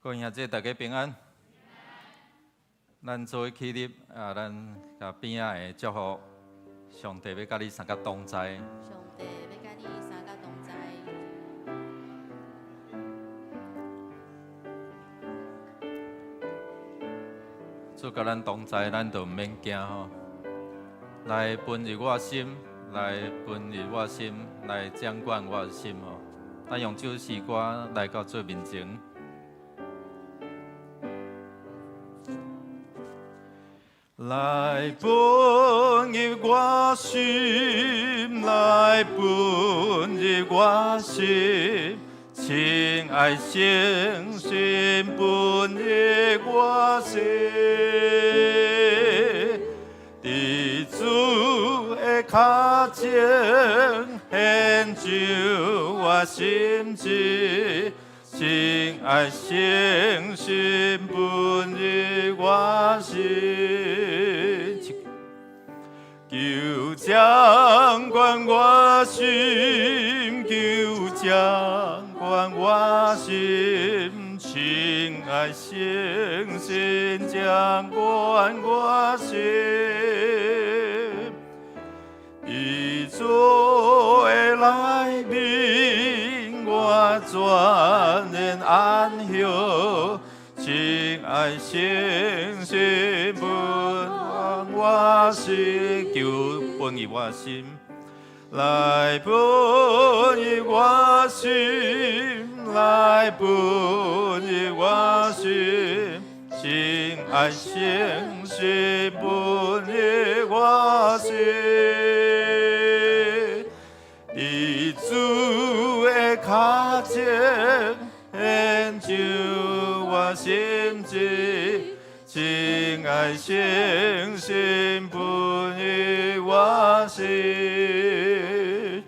各位兄弟，大家平安。咱做伙起立啊，咱共邊仔的祝福，上帝欲佮你相佮同在。上帝欲佮你相佮同在。主佮咱同在，咱就毋免驚吼。來分入我心，來分入我心，來掌管我的心吼。咱用這首詩歌來到主面前。來分入我心，來分入我心，親愛聖神分入我心，佇主的跤前獻上我心志。親愛聖神分入我心，求掌管我心，求掌管我心，親愛聖神掌管我心，佇主的內面，我全然安歇，親愛聖神分入我心，求分入我心，來分入我心，來分入我心，親愛聖神分入我心。佇主的跤前獻上我心志，親愛聖神分入我心，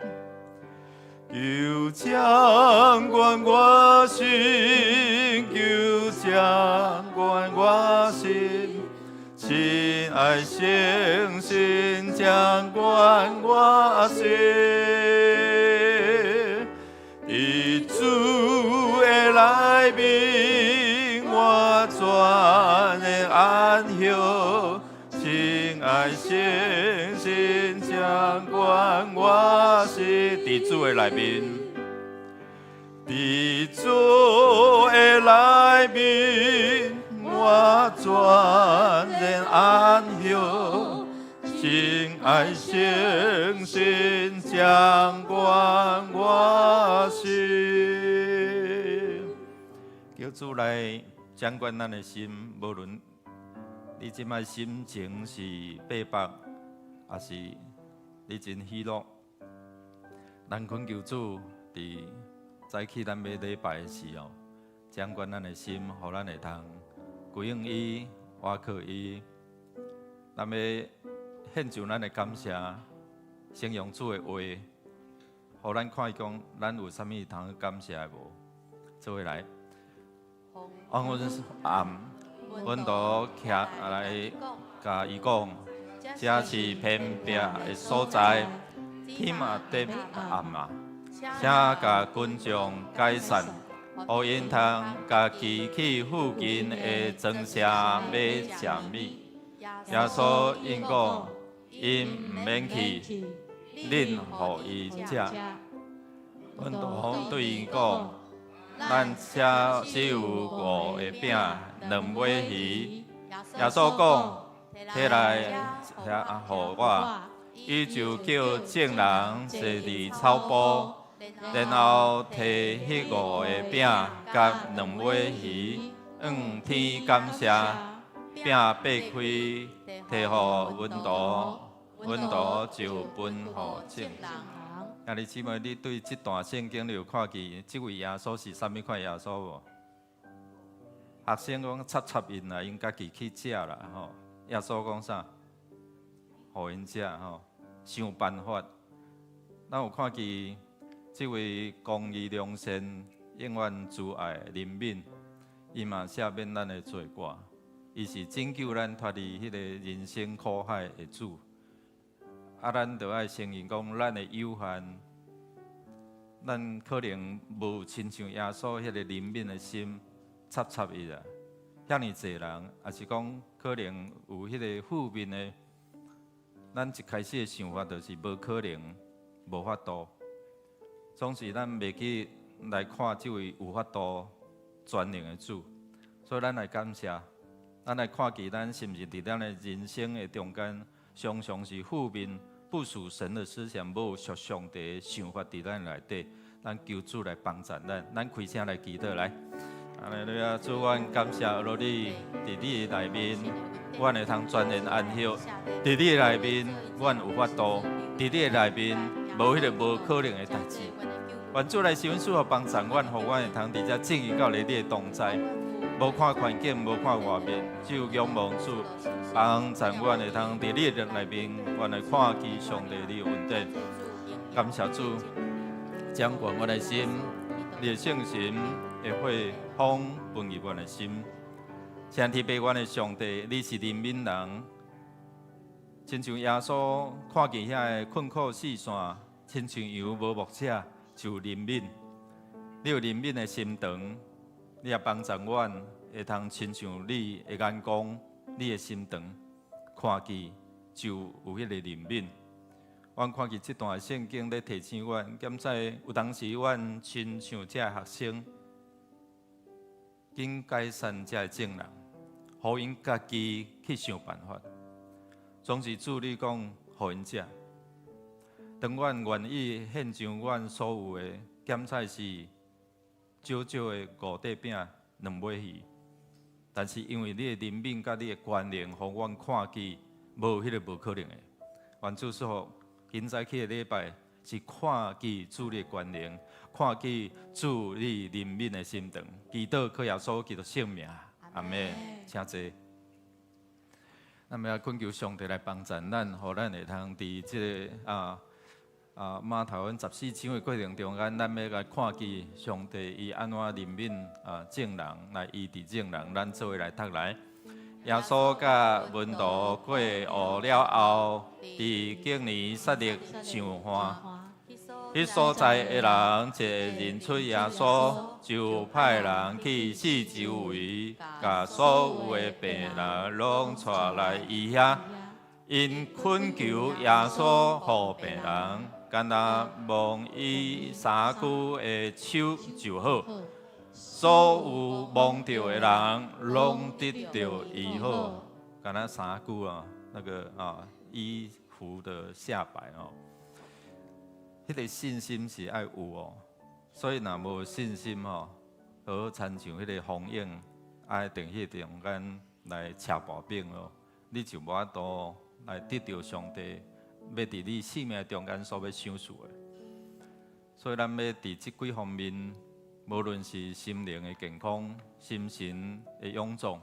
求掌管我心，求掌管我心，親愛聖神掌管我心，佇主的內面，我全然安歇，親愛聖神掌管我心，佇主的內面，佇主的內面，我全然安歇，親愛聖神掌管我心。求主來掌管咱的心，無論你這擺心情是悲哀，抑是你真喜樂，咱懇求主佇早起咱欲禮拜的時候，掌管咱的心，予咱會當歸向伊，倚靠伊。咱欲獻上咱的感謝，先用主的話，予咱看講，咱有啥物通感謝的無？做伙來。黃昏暗，門徒徛來共伊講，這是偏僻的所在，天嘛佇暗啊，請共群眾解散，予𪜶通家己去附近的莊舍買食物。耶穌應講，𪜶毋免去，恁予𪜶食。門徒對伊講，咱遮只有五個餅，兩尾魚。耶穌講，提來遐予我。伊就叫眾人坐佇草埔，然後提彼五個餅佮兩尾魚，向天感謝，餅擘開，提予門徒，門徒就分予眾人。兄弟姊妹，你對這段聖經你有看見這位耶穌是啥物款耶穌無？學生講插插𪜶啦，𪜶家己去食啦吼。耶穌講啥？予𪜶食吼，想辦法。咱有看見這位公義良善、永遠慈愛、憐憫，伊嘛赦免咱的罪過，伊是拯救咱脫離彼個人生苦海的主。啊，咱著愛承認講，咱的有限，咱可能無親像耶穌彼個憐憫的心，插插伊啦。遐爾濟人，也是講可能有彼个負面的。咱一開始的想法就是無可能，無法度。總是咱袂去來看這位有法度全能的主，所以咱來感謝，咱來看見咱是毋是佇咱的人生的中間，常常是負面、不屬神的思想，無屬上帝的想法佇咱內底。咱求主來幫助咱，咱開聲來祈禱來。哈利路亞，主，阮感謝阿你，佇你的內面，阮會通全然安息。佇你的內面，阮有法度；佇你的內面，無彼个無可能的代誌。願主來賜福幫助阮，予阮會通佇遮進入到你的同在，無看環境，無看外面，只有仰望主幫助阮會通佇你的內面，阮來看見上帝你的恩典。感謝主，掌管阮的心，你的聖神會火風噴入阮的心。親愛的阮的上帝，你是憐憫人，親像耶穌看見遐个困苦四散，親像羊無牧者，就憐憫。你有憐憫的心腸，你也幫助阮會通親像你的眼光，你的心腸，看見就有彼个憐憫。阮看見這段聖經咧提醒阮，敢知有當時阮親像這个學生，緊解散這个眾人，予𪜶家己去想辦法。總是主你講，予𪜶食。當阮願意獻上阮所有的，減菜是少少的五塊餅、兩尾魚，但是因為你的憐憫佮你的權能，予阮看見無彼个無可能的。願主賜福，今早起的禮拜是看見主你的權能，看見主你憐憫的心腸，祈禱靠耶穌基督聖名，阿們，請坐。咱們要懇求上帝來幫助咱，予咱會通佇這个馬太福音14章的過程中間，咱欲來看見上帝伊按怎憐憫眾人，來醫治眾人，咱做伙來讀來。耶穌佮門徒過湖了後，佇基尼撒勒上岸。彼所在的人一認出耶穌，就派人去四周圍，共所有的病人攏帶來伊遐。𪜶懇求耶穌予病人，干焦摸伊衫褲的手就好。所有摸著的人，攏得著醫好。敢若衫褲啊，那個衣服的下擺哦，彼个信心是愛有哦。所以若無信心吼，好親像彼个風湧，愛佇彼中間來車薄餅咯，你就無法度來得著上帝欲佇你生命中間所欲賞賜的。所以咱欲佇這幾方面，無論是心靈的健康、心神的勇壯，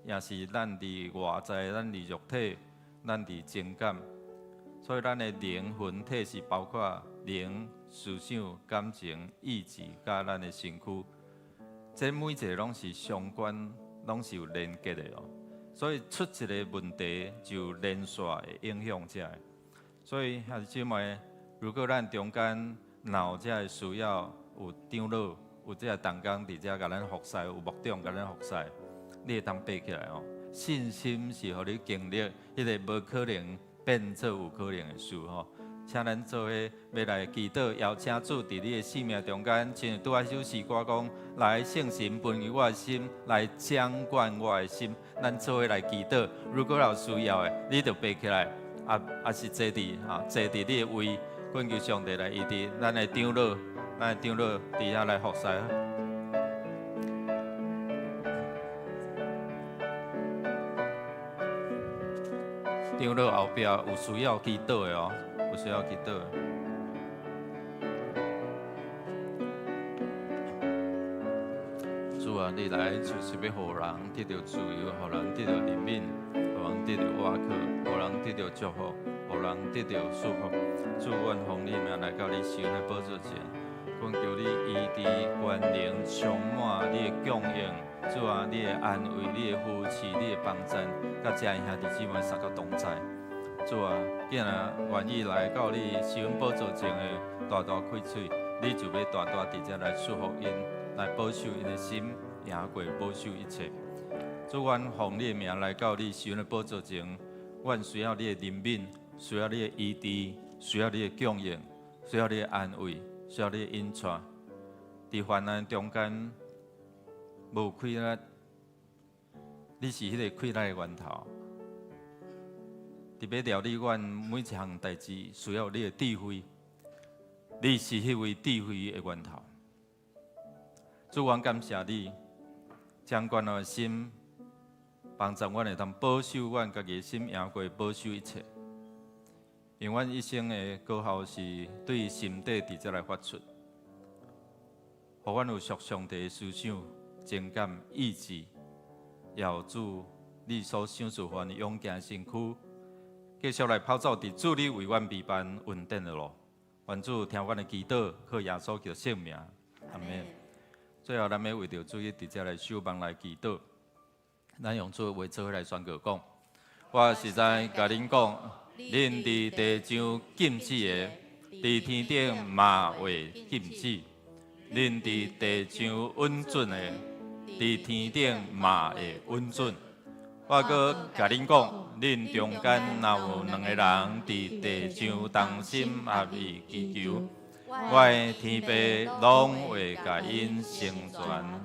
也是咱佇外在、咱佇肉體、咱佇情感，所以咱的靈魂體是包括靈、思想、感情、意志，佮咱的身軀，這每一个攏是相關，攏是有連結的哦。所以出一个問題，就連續會影響這个。所以兄弟姊妹，如果咱中間若有這个需要，有長老，有這个同工佇遮共咱服侍，有牧長共咱服侍，你會當爬起來哦。信心是予你經歷彼个無可能變做有可能的事吼。請咱做伙欲來祈禱，邀請主佇你的生命中間，親像拄仔首詩歌講，來聖神分予我的心，來掌管我的心。咱做伙來祈禱，如果有需要的，你就爬起來，抑是坐佇你的位，懇求上帝來醫治咱的長老，咱的長老佇遐來服侍。長老後壁有需要祈禱的哦，有需要祈禱的。主啊，你來就是欲予人得著自由，予人得著憐憫，予人得著倚靠，予人得著祝福，予人得著祝福。主，阮奉你名來到你施恩的寶座前，懇求你醫治、權能充滿你的供應。主啊，你的安慰、你的扶持、你的幫贊，佮遮兄弟姊妹三個同在。主啊，既然願意來到你施恩寶座前的大大開喙，你就欲大大佇遮來祝福𪜶，來保守𪜶的心，贏過保守一切。主，阮奉你的名來到你施恩的寶座前，阮需要你的憐憫，需要你的醫治，需要你的供應，需要你的安慰，需要你的引帶。佇患難中間無氣力，你是彼个氣力的源頭。佇欲料理阮每一項代誌，需要你的智慧，你是彼位智慧的源頭。主，阮感謝你，掌管我的心，幫助阮會當保守阮家己的心，贏過保守一切。因為阮一生的果效是對心底直接來發出，予阮有屬上帝的思想、情感、意志，也有主你所賞賜予阮的勇健身軀，繼續來跑走佇主你為阮預辦恩典的路。願主聽阮的祈禱，靠耶穌基督聖名，阿們。最後，咱欲為著主日佇遮來守望來祈禱，咱用主的話做伙來宣告講：我實在共恁講，恁佇地上禁止的，佇天頂嘛會禁止；恁佇地上允准的，佇天頂嘛會允准。我閣共恁講，恁中間若有兩個人佇地上同心合意祈求，我的天父攏會共𪜶成全。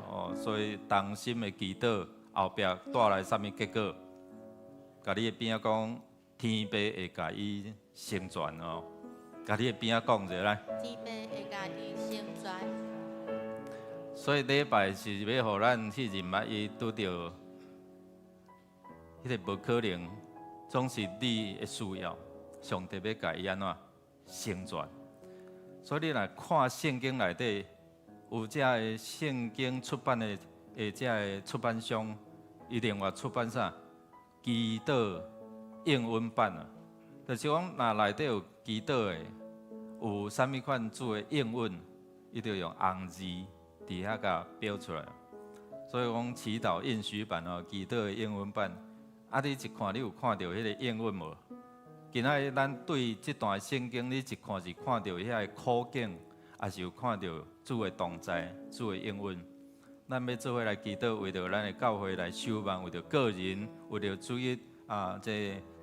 哦，所以同心的祈禱後壁帶來啥物結果？共你的邊仔講，天父會共伊成全哦。共你的邊仔講一下來。天父會共伊成全。所以禮拜是欲予咱去認捌伊拄著彼个無可能，總是你的需要，上帝欲共伊按怎成全。所以你若看聖經內底有遮个聖經出版的遮个出版商，伊另外出版啥？祈禱應允版啊，就是講若內底有祈禱的，有啥物款主的應允，伊就用紅字佇遐共標出來。所以講祈禱應許版哦，祈禱的應允版，啊，你一看你有看著彼个應允無？今仔日咱對這段聖經，你一看是看著遐个苦境，抑是有看著主的同在、主的應允？咱欲做伙來祈禱，為著咱的教會來守望，為著個人，為著主日啊，這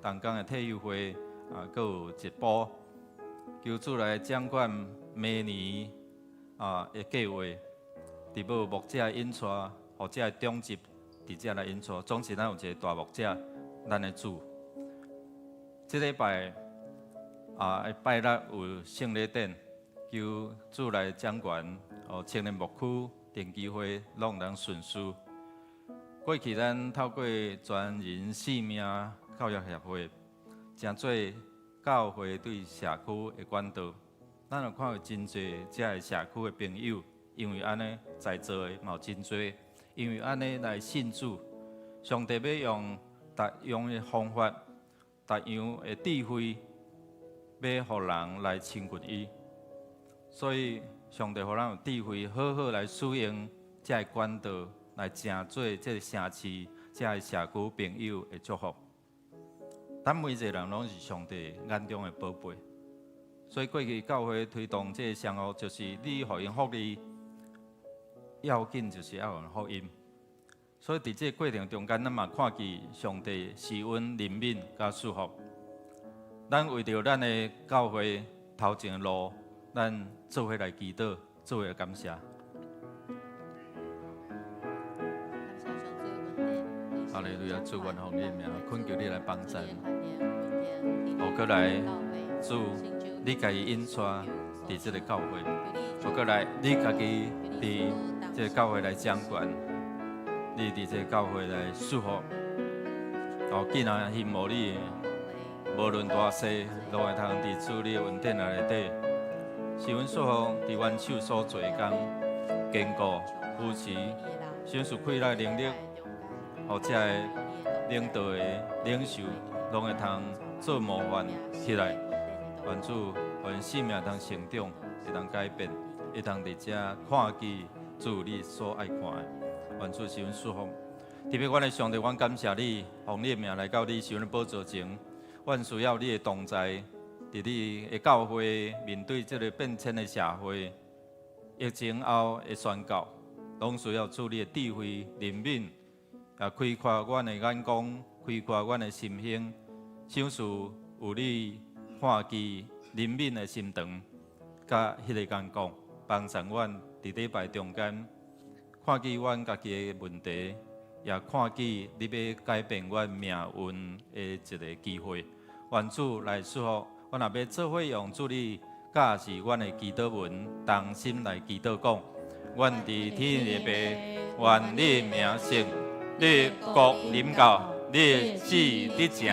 同工的退休會啊，閣有直播，求主來掌管明年啊的計劃，佇無牧者引帶，或者長執佇遮來引帶，總是咱有一个大牧者，咱的主。這禮拜啊，拜六有聖禮典，求主來掌管哦，青年牧區定期會攏會當順遂。過去咱透過全人生命教育協會，成做教會對社區的管道，咱有看到真濟遮个社區的朋友，因為按呢在座的嘛有真濟，因為按呢來信主，上帝欲用逐樣的方法，逐樣的智慧，欲予人來親近伊，所以上帝予咱有智慧，好好來使用這个管道，來成做這个城市、這个社區朋友的祝福。咱每一个人攏是上帝眼中的寶貝，所以過去教會推動這个項目，就是你予𪜶福利，要緊就是愛予𪜶福音。所以佇這个過程中間，咱嘛看見上帝施恩憐憫佮祝福。咱為著咱的教會頭前的路，咱做伙來祈禱，做伙來感謝。感謝上主的恩典。哈利路亞，主，阮奉你的名，懇求你來幫贊。予閣來，主，你家己引帶佇這个教會，予閣來，你家己佇這个教會來掌管，你佇這个教會來祝福。哦，囝仔羨慕你的，無論大細，攏會通佇主你的恩典內底，是阮祝福佇阮手所做的工，堅固扶持，賞賜氣力能力，予遮个領導的領袖，攏會通做模範起來，願主予𪜶生命通成長，會當改變，會當佇遮看見主你所愛看的，願主賜阮祝福。特別阮的上帝，阮感謝你，奉你的名來到你施恩的寶座前，阮需要你的同在，佇你的教會面對這个變遷的社會，疫情後的宣告，攏需要主你的智慧、憐憫，也開闊阮的眼光，開闊阮的心胸，賞賜有你看見憐憫的心腸，佮彼个眼光，幫助阮佇禮拜中間看見阮家己的問題，也看見你欲改變阮命運的一个機會。願主來祝福，阮若欲做伙用主你教示阮的祈禱文，同心來祈禱講：阮佇天的父，願你名聖，你國臨到，你旨意得成，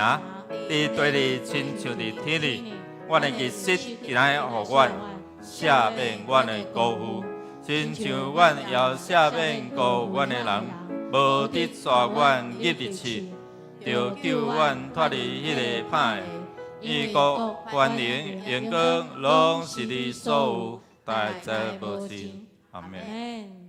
佇地裡親像佇天裡。阮的日食今仔日予阮，赦免阮的過負，親像阮也赦免過阮的人，無得帶阮入去試，著救阮脫離彼个歹的。因國、權能、榮光，攏是你所有，大在無盡。阿們。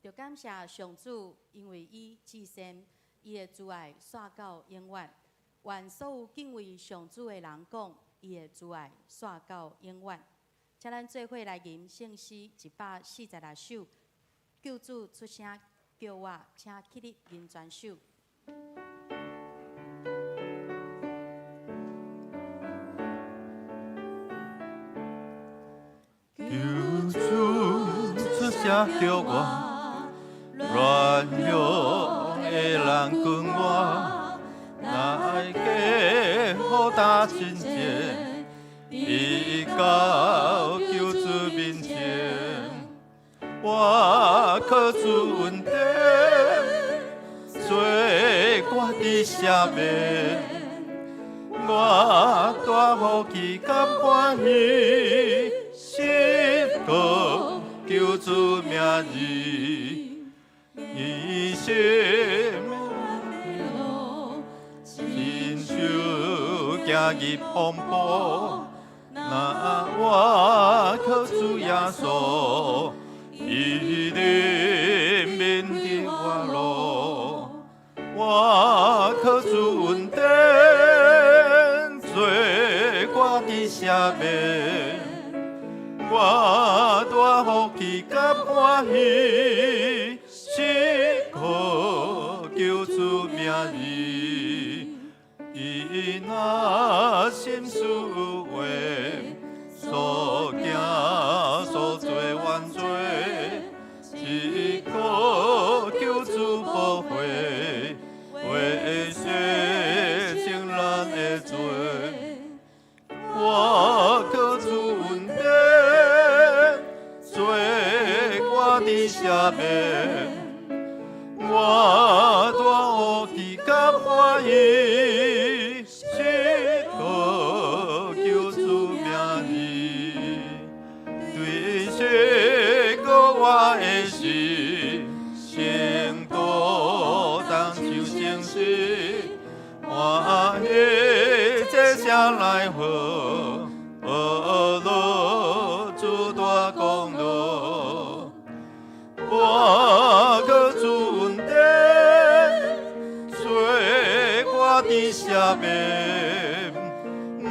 著感謝上主，因為伊至善，伊的慈愛煞到永遠。願所有敬畏上主的人講，伊的慈愛煞到永遠。請咱做伙來吟聖詩146首，救主出聲叫我，請起立吟全首。救主出聲叫我，軟弱的人跟我，來加好擔真情，伊到救主面前，我靠主恩典，罪我得赦免，我大福氣甘歡喜，實靠救主名字，伊心親手行入風暴，若我靠主耶穌，伊憐憫的我路，我靠主恩典，罪我得赦免，我大福氣甘歡喜，實靠救主名字，伊若心思有話，所行所做原罪，只靠救主寶血，為洗淨咱的罪。我靠主恩典，罪我得赦免，我大福氣甘歡喜，實靠救主名字，對洗過我的心，聖道當唱聖詩，歡喜這聲來賀，阿羅主大功勞。我靠主恩典，罪我得赦免，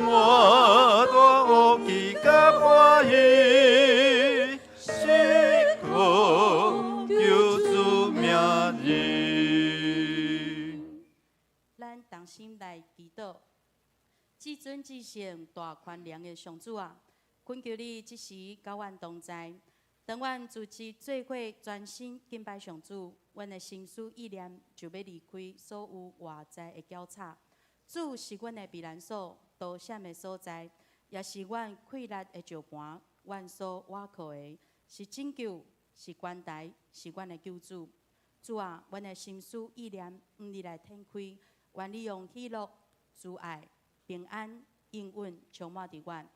我大福氣甘歡喜，實靠救主名字。咱同心來祈禱，至尊至聖大寬憐的上主啊，懇求你這時佮阮同在。當阮組織做伙專心敬拜上主，阮的心思意念就欲離開所有外在的攪吵。主是阮的避難所、逃險的所在，也是阮氣力的石磐，阮所倚靠的。是拯救，是關懷，是阮的救主。主啊，阮的心思意念，向你來展開，願你用喜樂、慈愛、平安、應允充滿佇阮。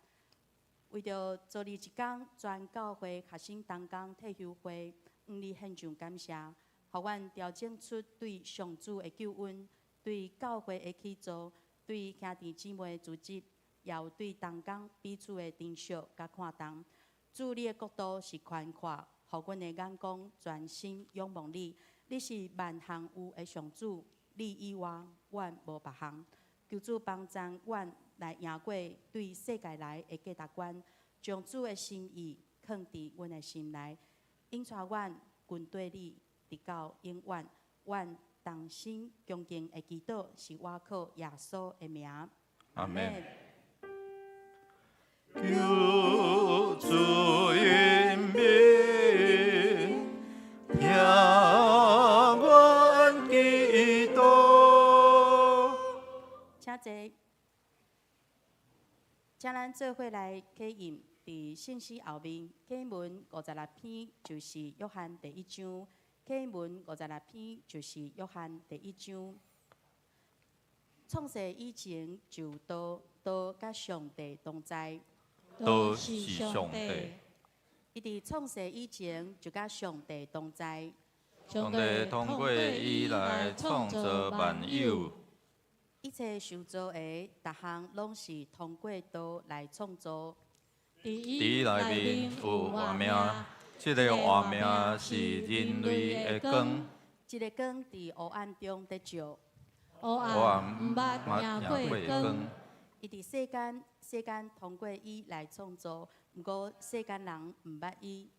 為著昨日一工全教會學生同工退休會，向你獻上感謝，予阮調整出對上主的救恩，對教會的起造，對兄弟姊妹的組織，也有對同工彼此的珍惜佮看重。主，你的國度是寬闊，予阮的眼光專心仰望你。你是萬項有的上主，你以外，阮無別項。求主幫助阮來贏過對世界來的價值觀，將主的心意囥佇阮的心內，引帶阮跟綴你，直到永遠。阮同心恭敬的祈禱，是倚靠耶穌的名。阿們。求主恩憫，聽阮祈禱。請坐，請咱做伙來啟印佇聖詩後面，啟文56篇就是約翰第一章，啟文五十六篇就是約翰第一章。創世以前就有道，道佮上帝同在。道是上帝。伊佇創世以前就佮上帝同在。上帝通過伊來創造萬有。一切受造的，逐項攏是通過道來創造。佇伊內面有活命，這个活命是人類的光。這个光佇黑暗中佇照。黑暗毋捌贏過光。伊佇世間，世間通過伊來創造，毋過世間人毋捌伊。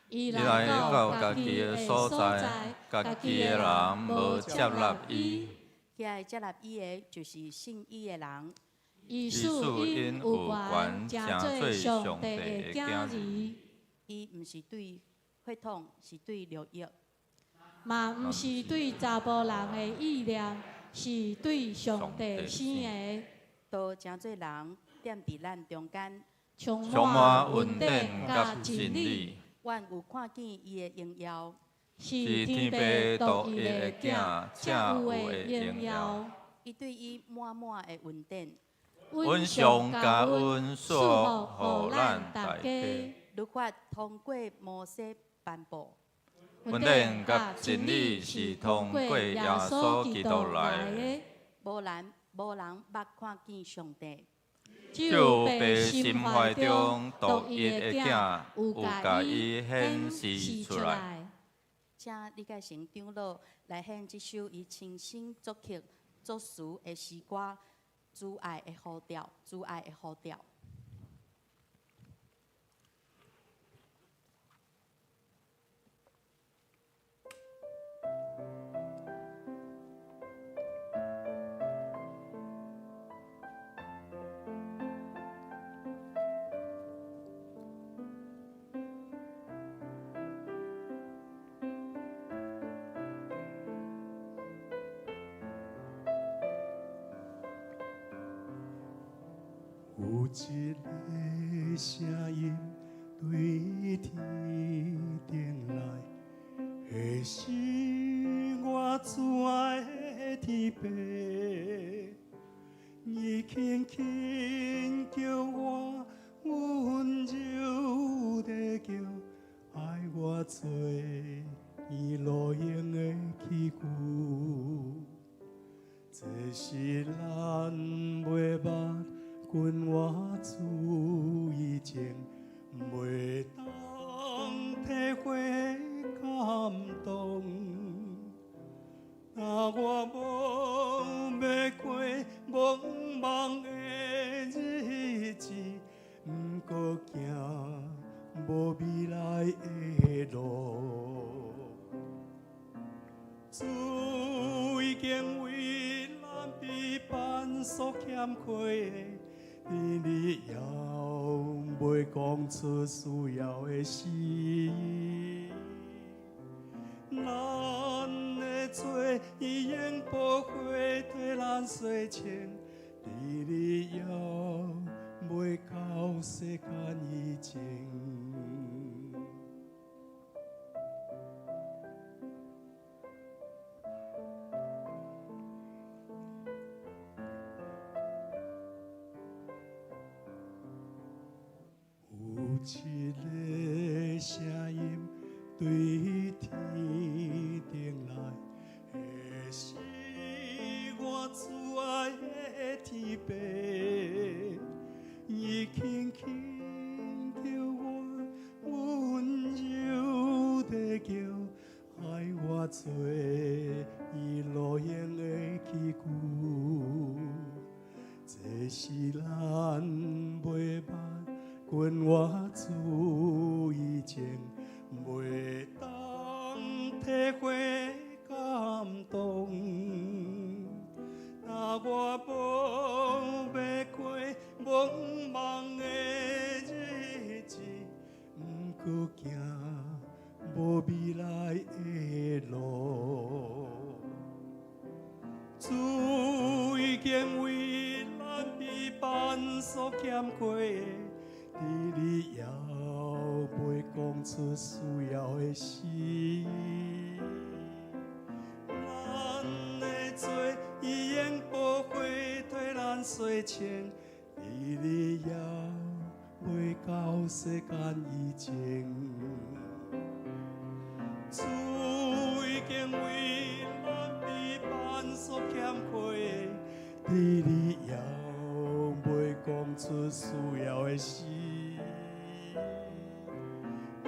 伊伊來到家己的所在，家己的人無接納伊。起來接納伊的，就是信伊的人。伊使𪜶有權成做上帝的囝兒。伊毋是對血統，是對肉欲。嘛毋是對查埔人的意念，是對上帝生的。道成做人，踮佇咱中間，充充滿恩典佮真理。阮有看見伊的榮耀，是是天天父父獨獨一的一的囝，囝，才才有有的的榮榮耀。耀。伊對伊滿滿的恩典，阮上共恩賜予咱大家。律法通過摩西頒布，恩典佮真理是通過耶穌基督來的。無人捌看見上帝。只有父心懷中獨一的囝，有共伊顯示出來。請李介成長老來獻這首伊親身作曲作詞的詩歌《主愛的呼調》，主愛的呼調。有一个聲音對天頂來，彼是我慈愛的天父，伊輕輕叫我，溫柔地叫，愛我做伊路用的器具。這是咱袂捌跟我主以前，袂當體會感動。若我無欲過茫茫的日子，毋過行無未來的路。主已經為咱備辦所欠缺的，佇你猶未講出需要的時，咱的罪已用寶血替咱洗清，佇你猶未到世間以前。對天頂來，彼是我慈愛的天父，伊輕輕著我，溫柔地叫，愛我做伊路用的器具。這是咱袂捌跟我主以前，袂當體會感動。若我無欲過茫茫的日子，毋過行無未來的路。主已經為咱備辦所欠缺的，佇你猶袂講出需要的時，咱的罪伊用寶血替咱洗清，佇你猶袂到世間以前，主已經為咱備辦所欠缺的，佇你猶袂講出需要的時，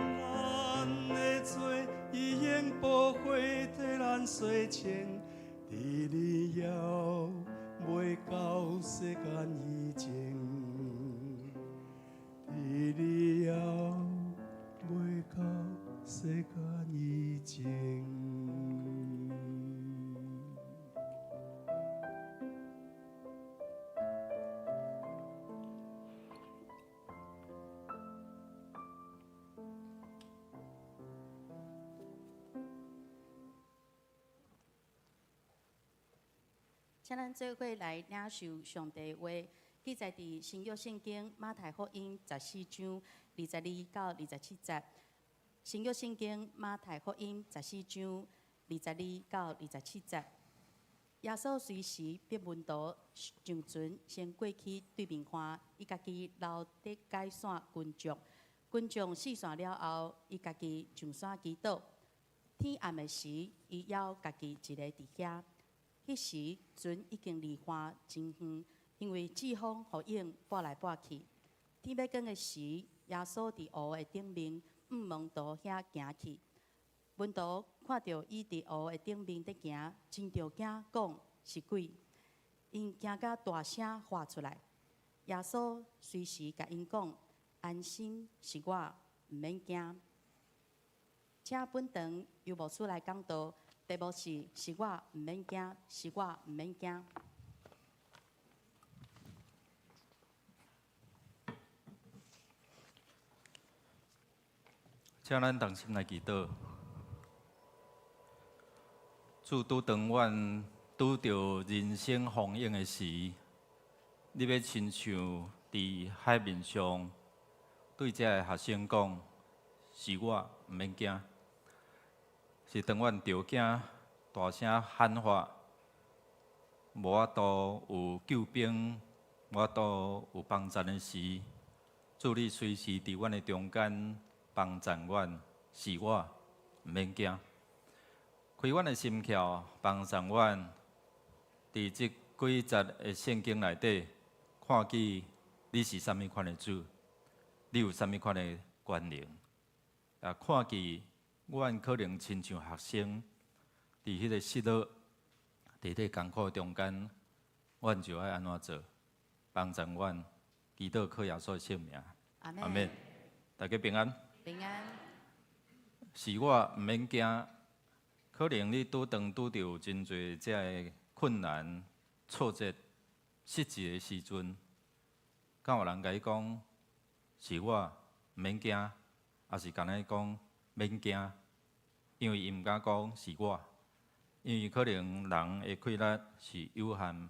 咱的罪伊用寶血替咱洗清，佇你猶袂到世間以前，佇你猶袂到世間以前。請咱做伙來領受上帝話，記載佇新約聖經馬太福音14章22到27節。新約聖經馬太福音14章22到27節。耶穌隨時逼門徒上船，先過去對面岸，伊家己留佇解散群眾。群眾四散了後，伊家己上山祈禱。天暗的時，伊猶家己一个佇遐。彼時船已經離岸真遠，因為季風雨湧撥來撥去。天欲光的時，耶穌佇湖的頂面向門徒遐行去。門徒看著伊佇湖的頂面佇行，真著驚，講是鬼，𪜶驚甲大聲喊出來。耶穌隨時共𪜶講：安心，是我，毋免驚。請本堂由牧師來講道。題目是：是我，毋免驚，是我，毋免驚。請咱同心來祈禱。主，拄當阮拄著人生風湧的時，你欲親像佇海面上對這个學生講：是我，毋免驚。是當阮著驚，大聲喊喊，無法度有救兵，無法度有幫贊的時，主你隨時佇阮的中間幫贊阮，是我，毋免驚。開阮的心竅，幫助阮，佇這幾節的聖經內底，看見你是啥物款的主，你有啥物款的權能，也看見阮可能親像學生，佇彼个失落、佇彼个艱苦中間，阮就愛按怎做？幫助阮，祈禱靠耶穌的聖名。阿們。大家平安。平安。是我毋免驚，可能你拄當拄著真濟這个困難、挫折、失志的時陣，敢有人共你講？是我毋免驚，抑是共你講免驚？因為伊毋敢講是我，因為可能人的氣力是有限，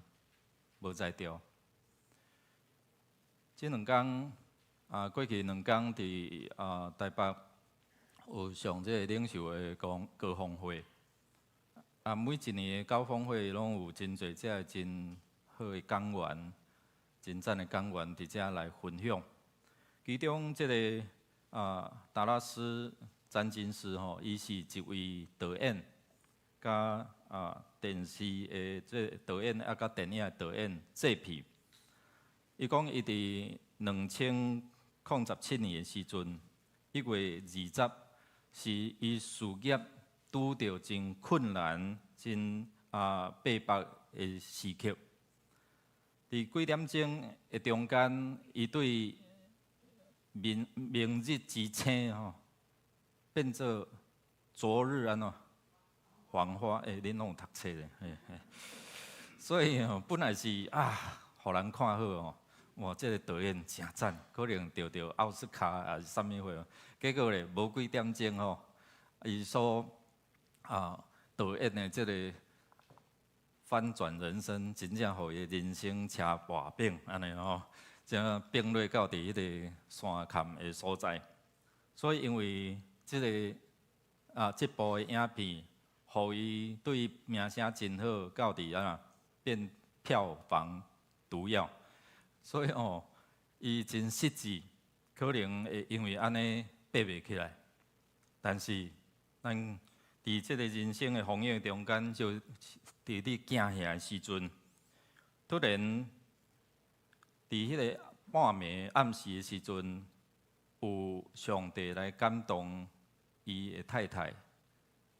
無才調。這兩工啊，過去兩工佇台北有上這个領袖的高峰會。啊，每一年的高峰會攏有真濟這个真好的講員、真讚的講員佇遮來分享。其中這个達拉斯詹金斯吼，伊是一位導演，佮電視的這導演，佮電影的導演製片。伊講伊佇2017年的時陣，1月20，是伊事業拄著真困難、真爬百的時刻。佇幾點鐘的中間，伊對明明日之星吼，變做昨日按怎黃花，欸，恁攏有讀冊咧，嘿嘿。所以吼，本來是啊，予人看好哦，哇，這個導演誠讚，可能得著奧斯卡抑是啥物貨，結果咧，無幾點鐘吼，伊所導演的這個翻轉人生，真正予伊人生車跋反按呢吼，才變落到佇彼個山崁的所在。所以因為這個這部的影片，予伊對名聲真好，到佇按怎變票房毒藥。所以哦，伊真失志，可能會因為按呢爬袂起來。但是咱佇這個人生的風雨中間，就佇你驚嚇的時陣，突然佇彼個半暝暗時的時陣，有上帝來感動伊的太太，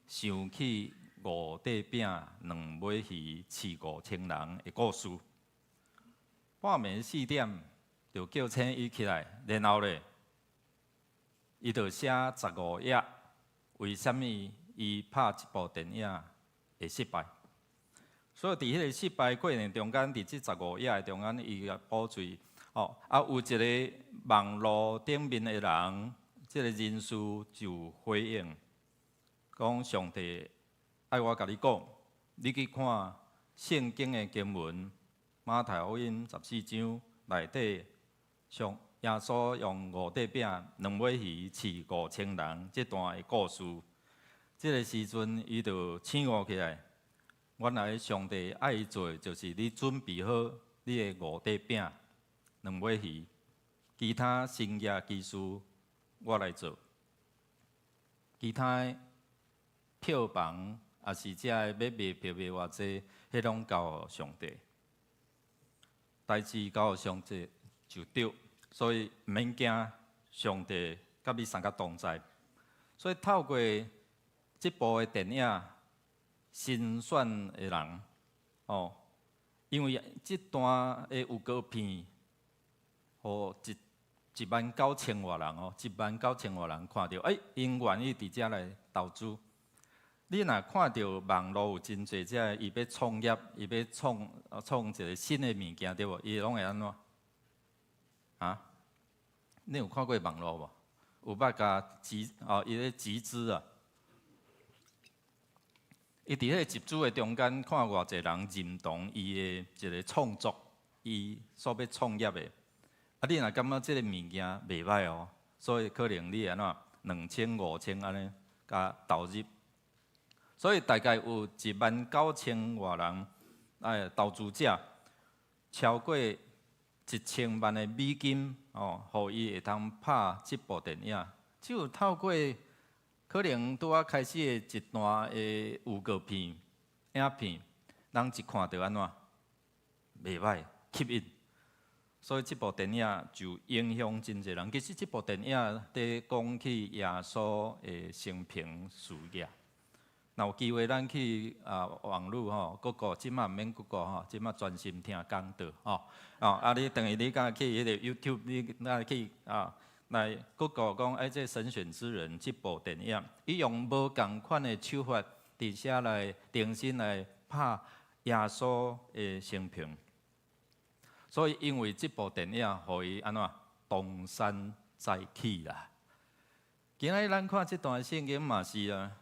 想起五塊餅兩尾魚飼5000人的故事。半暝4點就叫醒伊起來，然後咧，伊就寫15頁，為啥物伊拍這部電影會失敗？所以佇彼個失敗過程中間，佇這十五頁的中間，伊共補喙哦，有一個網路頂面的人，這個人士就回應講：上帝愛我共你講，你去看聖經的經文，馬太福音14章內底，上耶穌用五塊餅、兩尾魚飼5000人這段的故事。這個時陣，伊就醒悟起來，原來上帝愛伊做的就是你準備好你的五塊餅、兩尾魚，其他神蹟奇事我來做。其他的票房抑是這个欲賣票賣偌濟，彼攏交予上帝。代誌交予上帝就對，所以毋免驚，上帝佮你相佮同在。所以透過這部的電影《神選的人》哦，因為這段的預告片，予一萬九千外人哦，一萬九千外人看著，欸，𪜶願意佇遮來投資。你若看著網路有真濟這个，伊欲創業，伊欲創創一个新的物件，對無？伊攏會按怎？啊？你有看過網路無？有捌共集哦，伊咧集資啊！伊佇彼个集資的中間，看偌濟人認同伊的一个創作，伊所欲創業的。啊，你若感覺這个物件袂䆀哦，所以可能你按怎兩千、5000按呢共投入。所以大概有1萬9千外人，哎，投資者超過1000萬的美金哦，予伊會通拍這部電影。只有透過可能拄仔開始的一段的預告片、影片，人一看著按怎袂䆀，吸引。所以這部電影就影響真濟人。其實這部電影佇講起耶穌的生平事業。若有機會，咱去網路吼，Google 這馬毋免 Google 吼，這馬專心聽講道吼。哦，啊，你等於你敢去彼個 YouTube，你若去來 Google 講，欸，這神選之人這部電影，伊用無仝款的手法，佇遮來重新來拍耶穌的生平。所以因為這部電影，予伊按怎東山再起啦。今仔日咱看這段聖經嘛是啊。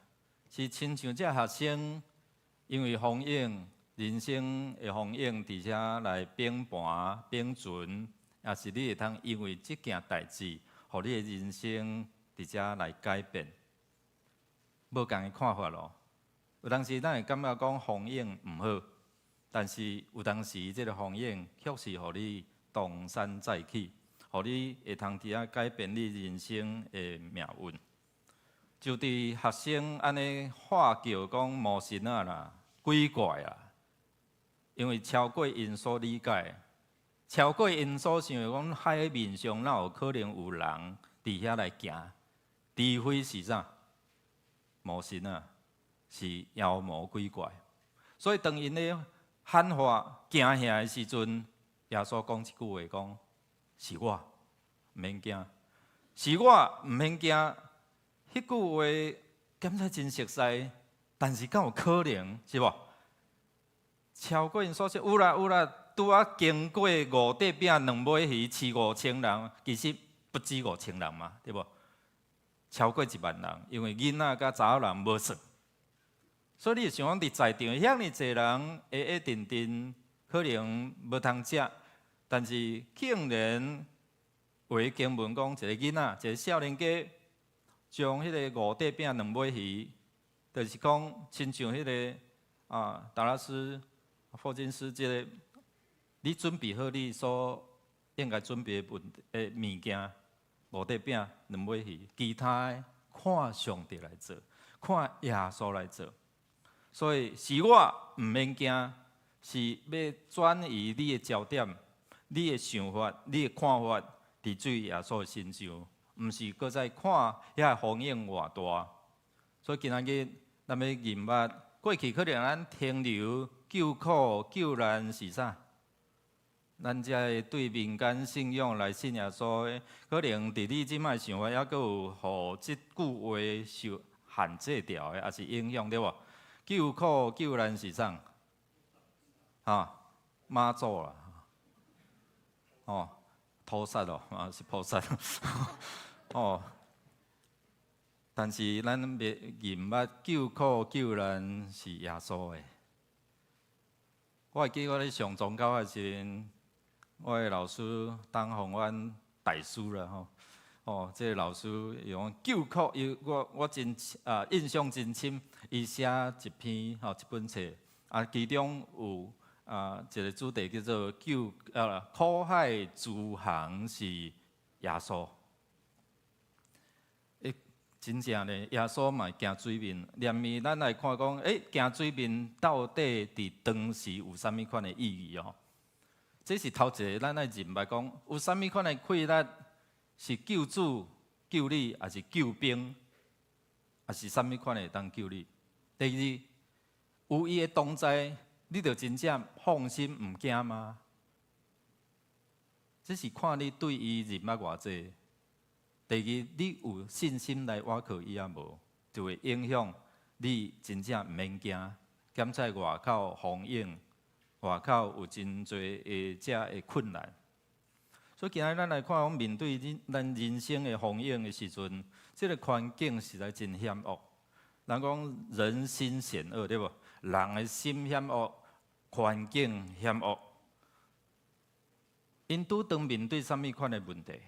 是親像這學生，因為風湧，人生的風湧，佇遮來反盤、反船，抑是你會通因為這件代誌，予你的人生佇遮來改變，無仝的看法咯。有當時咱會感覺講風湧毋好，但是有當時這个風湧卻是予你東山再起，予你會通佇遐改變你人生的命運。就佇學生按呢喊叫講魔神仔啦、鬼怪啊，因為超過𪜶所理解，超過𪜶所想講海面上哪有可能有人佇遐來行？除非是啥？魔神仔，是妖魔鬼怪。所以當𪜶咧喊話驚嚇的時陣，耶穌講一句話講：是我，毋免驚，是我，毋免驚。彼句話感覺真熟似，但是敢有可能是無？超過𪜶所說有啦有啦，拄仔經過五塊餅兩尾魚飼5000人，其實不止五千人嘛，對無？超過1萬人，因為囡仔佮查某人無算。所以你會想講佇在場遐爾濟人，會會定定可能無通食，但是竟然有的經文講一個囡仔，一個少年家，將彼個五塊餅兩尾魚，就是講親像彼個啊達拉斯霍金斯這個，你準備好你所應該準備的問的物件，五塊餅兩尾魚，其他的看上帝來做，看耶穌來做。所以是我毋免驚，是欲轉移你的焦點、你的想法、你的看法，佇主耶穌的身上，毋是閣再看遐個風湧偌大。所以今仔日咱欲認捌過去可能咱停留救苦救難是啥？咱遮個對民間信仰來信耶穌的，可能佇你這擺想法，猶閣有予這句話受限制著的，抑是影響對無？救苦救難是啥？哈，媽祖啦，哦，菩薩哦，啊是菩薩，哦。但是咱欲認捌救苦救難是耶穌的。我會記我咧上宗教的時陣，我的老師董宏安大師啦吼，哦，這個老師伊講救苦，伊我我真啊印象真深，伊寫一篇吼一本冊，啊其中有啊一個主題叫做救啊苦海諸航是耶穌。欸，真正咧，耶穌嘛行水面，連面咱來看講，欸，行水面到底佇當時有啥物款的意義哦？這是頭一个，咱愛認捌講，有啥物款的氣力是救主救你，抑是救兵，抑是啥物款的會當救你？第二，有伊的同在，你就真正放心毋驚嗎？這是看你對伊認捌偌濟。第二，你有信心來倚靠伊抑無，就會影響你真正毋免驚。兼且外口風湧，外口有真濟的遮的困難。所以今仔日咱來看，講面對咱人生的風湧的時陣，這个環境實在真險惡。人講人心險惡，對無？人的心險惡，環境險惡。𪜶拄當面對啥物款的問題？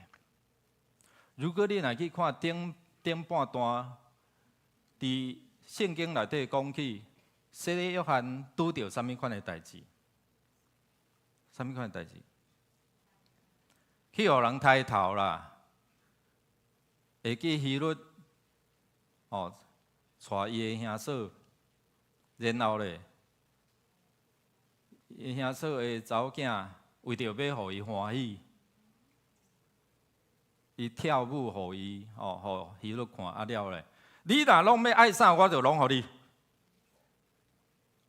如果你若去看頂頂半段，佇聖經內底講起，洗禮約翰拄著啥物款的代誌？啥物款的代誌？去予人刣頭啦！會記希律哦，帶伊的兄嫂，然後咧，伊兄嫂的查某囝為著欲予伊歡喜，伊跳舞予伊哦，予希律看啊了咧。你若攏欲愛啥，我就攏予你。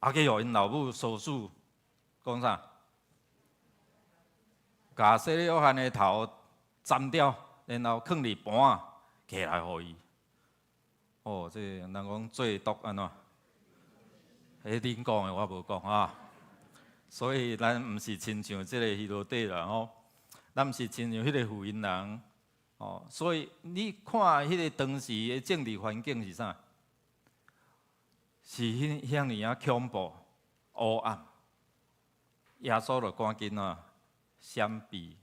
啊，去予𪜶老母唆使，講啥？共洗禮約翰的頭斬掉，然後囥佇盤仔，提來予伊。哦，這個人講做毒按怎？彼恁講的，我無講啊。所以咱毋是親像這個希羅底啦吼，咱毋是親像彼個婦人人哦。所以你看彼個當時的政治環境是啥？是彼遐爾仔恐怖、黑暗。耶穌就趕緊啊，閃避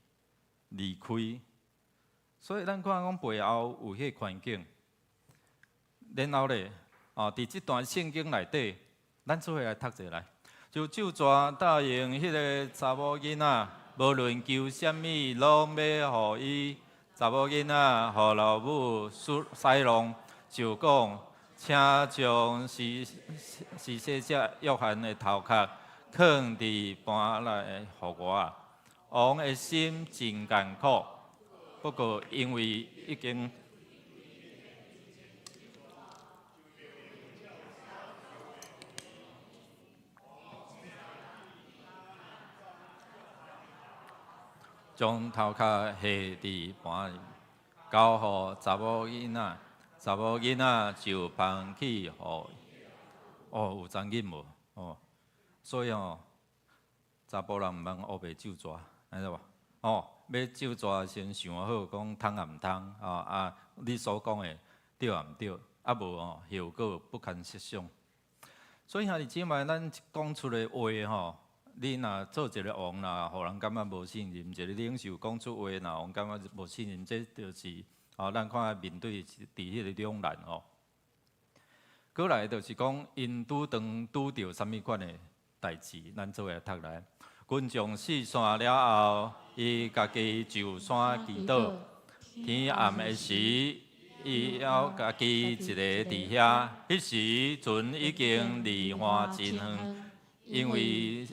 離開。所以咱看講背後有彼個環境，然後咧，哦，佇這段聖經內底，咱做伙來讀者來，就咒詛答應彼个查某囡仔，無論求啥物，攏欲予伊。查某囡仔予老母使弄，就講：請將施洗者約翰的頭殼囥佇盤內予我。王的心真艱苦，不過因為已經將頭殼下佇盤裡，交予查某囡仔，查某囡仔就捧去予。哦，有殘忍無？哦，所以哦，查埔人毋通烏白咒蛇，知影無？哦，欲咒蛇先想好，講通抑毋通？哦啊，你所講的對抑毋對？啊無哦，後果不堪設想。所以兄弟姊妹，咱講出的話吼，你若做一個王，若予人感覺無信任；一個領袖講出話，若予人感覺無信任，這就是哦，咱看面對佇彼個兩難哦。過來就是講，𪜶拄當拄著啥物款的代誌，咱做伙讀來。群眾四散了後，伊家己上山祈禱。天暗的時，伊猶家己一个佇遐。彼時船已經離岸真遠，因為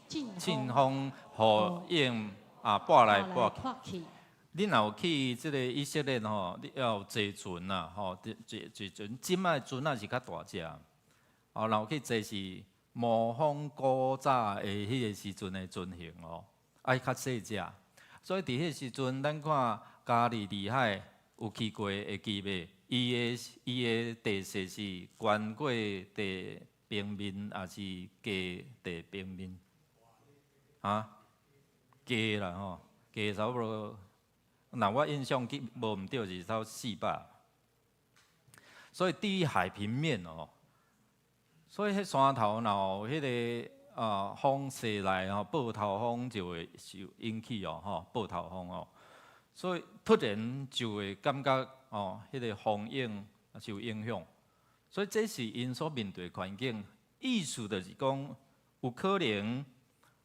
陣風雨湧啊，撥來撥去。你若有去這个以色列吼，你要坐船啊，吼，坐坐船。這擺船仔是較大隻，哦，若有去坐是模仿古早的彼個時陣的船型哦，愛較細隻。所以佇彼個時陣，咱看加利利海有去過會記袂？伊的地勢是懸過地平面，抑是低地平面？啊？低啦吼，低差不多。若我印象記無毋對，是差400。所以低於海平面哦。所以彼山頭若有彼个啊風勢來吼，暴頭風就會受引起哦，吼，暴頭風哦。所以突然就會感覺哦，彼個風湧受影響。所以這是𪜶所面對的環境。意思就是講，有可能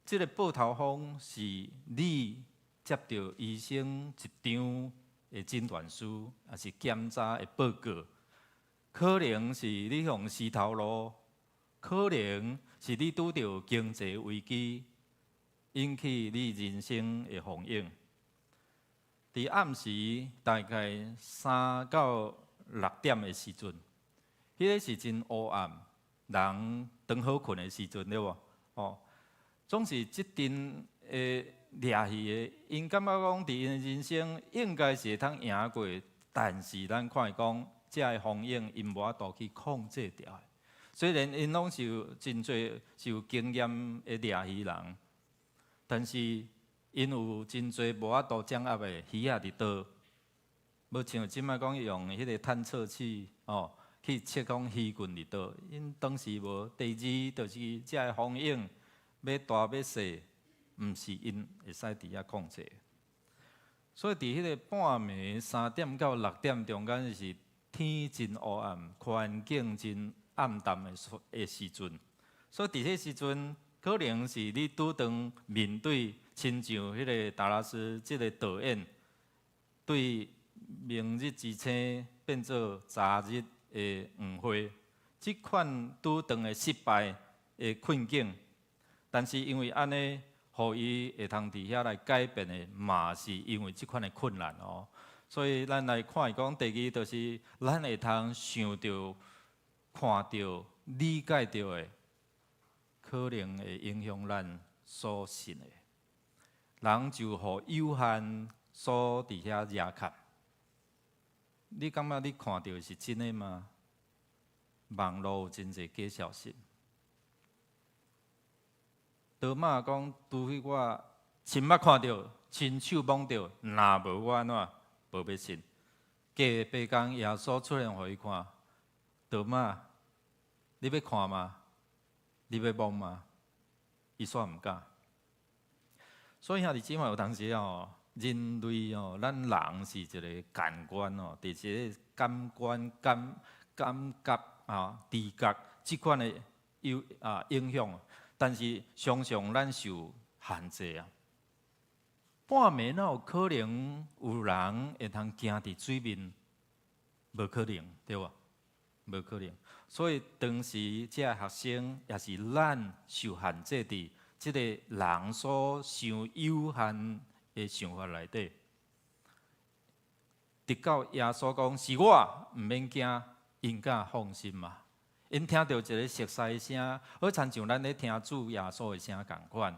這个暴頭風是你接著醫生一張的診斷書，抑是檢查的報告，可能是你予死頭路，可能是你拄著經濟危機，引起你人生的風湧。佇暗時大概3到6點的時陣，彼个是真烏暗，人當好睏的時陣，對無？哦，總是這陣的掠魚的，𪜶感覺講佇𪜶的人生應該是會通贏過，但是咱看伊講，這个風湧𪜶無法度去控制著。雖然𪜶攏是有真濟是有經驗的掠魚人，但是𪜶有真濟無法度掌握的魚仔佇佗，無像這擺講用彼个探測器哦去測講魚群佇佗，𪜶當時無。第二就是這个風湧欲大欲細，毋是𪜶會使佇遐控制。所以佇彼个半暝3點到6點中間是天真烏暗，環境真暗淡的時陣。所以佇彼時陣，可能是你拄當面對親像彼个達拉斯這个導演對明日之星變做昨日的黃花，這款拄當的失敗的困境，但是因為按呢，予伊會通佇遐來改變的，嘛是因為這款的困難哦。所以咱來看伊講，第二就是咱會通想著、看著、理解著的，可能會影響咱所信的。人就予有限所佇遐壓卡。你感覺你看著的是真的嗎？網路有真濟假消息。多瑪講，除非我親目看著、親手摸著，若無我按怎無欲信。過8工，耶穌出現予伊看，多瑪，你欲看嗎？你欲摸嗎？伊煞毋敢。所以兄弟姊妹有當時哦，人類哦，咱人是一个感官哦，佇這個感官感感覺啊、知覺這款的有啊影響，但是常常咱受限制啊。半暝哪有可能有人會通行佇水面？無可能，對無？無可能。所以當時這學生也是咱受限制佇這個人所想有限的想法內底。直到耶穌講是我，毋免驚，𪜶敢放心嘛。𪜶聽著一个熟似聲，好親像咱咧聽主耶穌的聲仝款。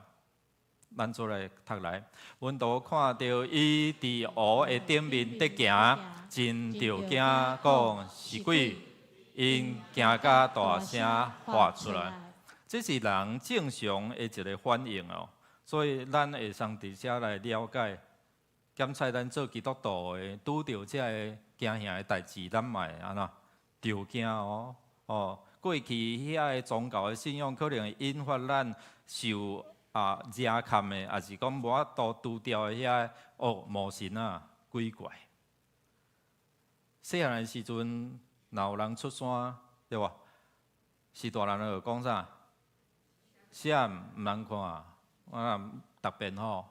咱做來讀來，門徒看著伊佇湖的頂面佇行，真著驚，講是鬼，𪜶驚甲大聲喊出來。這是人正常的一个反應哦，所以咱會使佇遮來了解，檢採咱做基督徒的，拄著這个驚嚇的代誌，咱嘛會按怎？著驚哦，哦，過去遐个宗教的信仰可能會引發咱受惹崁的，抑是講無法度除掉的遐哦魔神仔鬼怪。細漢的時陣，若有人出山，對無？是大人就講啥？閃毋通看，我特別吼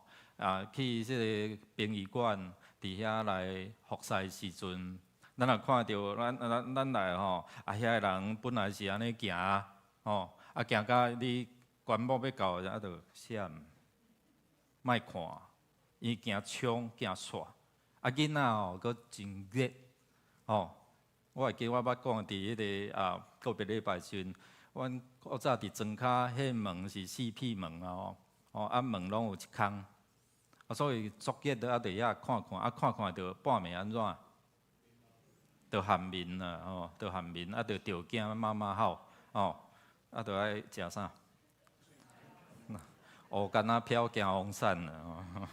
去這个殯儀館佇遐來服侍時陣，咱若看著咱來吼，遐个人本來是按呢行，吼，行到你棺木欲到，就閃，莫看，伊驚衝驚掣，囡仔吼閣真熱，吼，我會記我捌講佇彼个個別禮拜時陣，阮古早佇莊跤，彼門是四片門啊吼，門攏有一空，所以足熱都佇遐看看，看看著半暝按怎？就頷面啦，吼，就頷面，就著驚媽媽吼，吼，就愛食啥？烏柑仔飄驚風散啦，吼，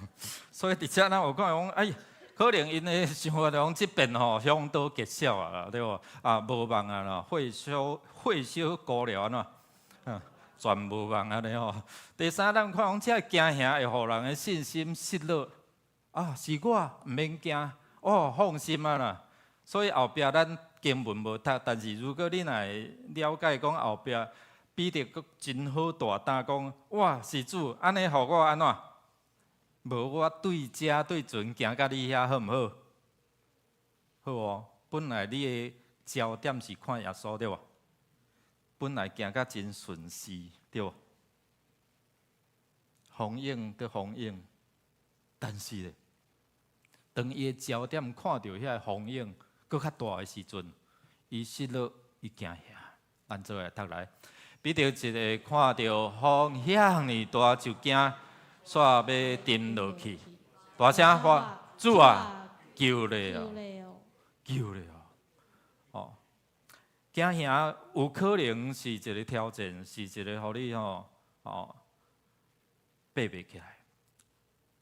所以佇遮咱有看講，哎，可能𪜶的想法講這邊吼凶多吉少啊，對無？無望啊啦，火燒孤寮按怎？全無望按呢吼。第三，咱看講這驚嚇會予人的信心失落。是我，毋免驚，哦，放心啊啦。所以後壁咱經文無讀，但是如果你若會了解講後壁彼得閣真好大膽講，哇，是主，按呢予我按怎？無我對遮對船行到你遐好毋好？好哦。本來你的焦點是看耶穌對無？本來行甲真順勢對無？風湧閣風湧，但是咧，當伊的焦點看著遐个風湧閣較大的時陣，伊失落，伊驚嚇。咱做來讀來，彼得一个看著風遐爾大就驚，煞欲沉落去，大聲喊：主啊，救咧哦！救咧哦！哦，驚嚇有可能是一个挑戰，是一个予你吼爬袂起來。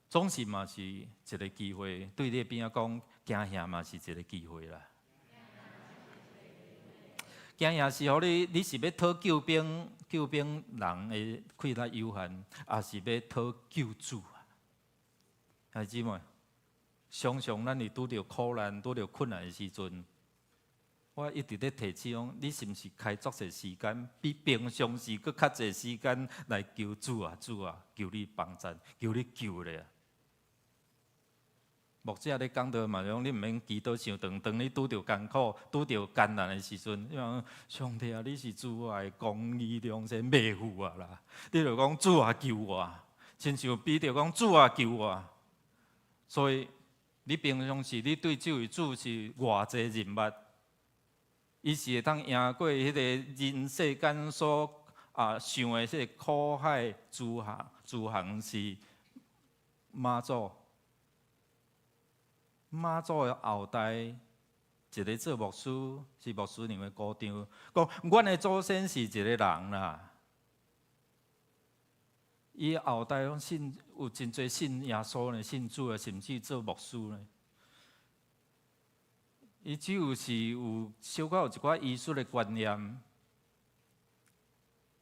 總是嘛是一个機會，對你邊仔講，驚嚇嘛是一个機會啦。驚嚇是予你，你是欲討救邊救邊人的氣力有限，抑是欲討救主啊？兄弟姊妹，常常咱佇拄著苦難、拄著困難的時陣，我一直咧提醒講，你是毋是開足濟時間，比平常時閣較濟時間來求主啊，主啊，求你幫贊，求你救咧啊！牧者咧講道嘛，講你毋免祈禱傷長，當你拄著艱苦、拄著艱難的時陣，你講上帝啊，你是慈愛、公義、良善、袂負啊啦！你就講主啊救我，親像彼得講主啊救我。所以你平常時你對這位主是偌濟認捌，伊是會當贏過彼个人世間所想的這個苦海諸行，諸行是媽祖。媽祖的後代，一个做牧師，是牧師娘的姑丈，講阮的祖先是一个人啦。伊後代攏信有真濟信耶穌呢，信主的，甚至做牧師呢。伊只有是有小可有一寡醫術的觀念，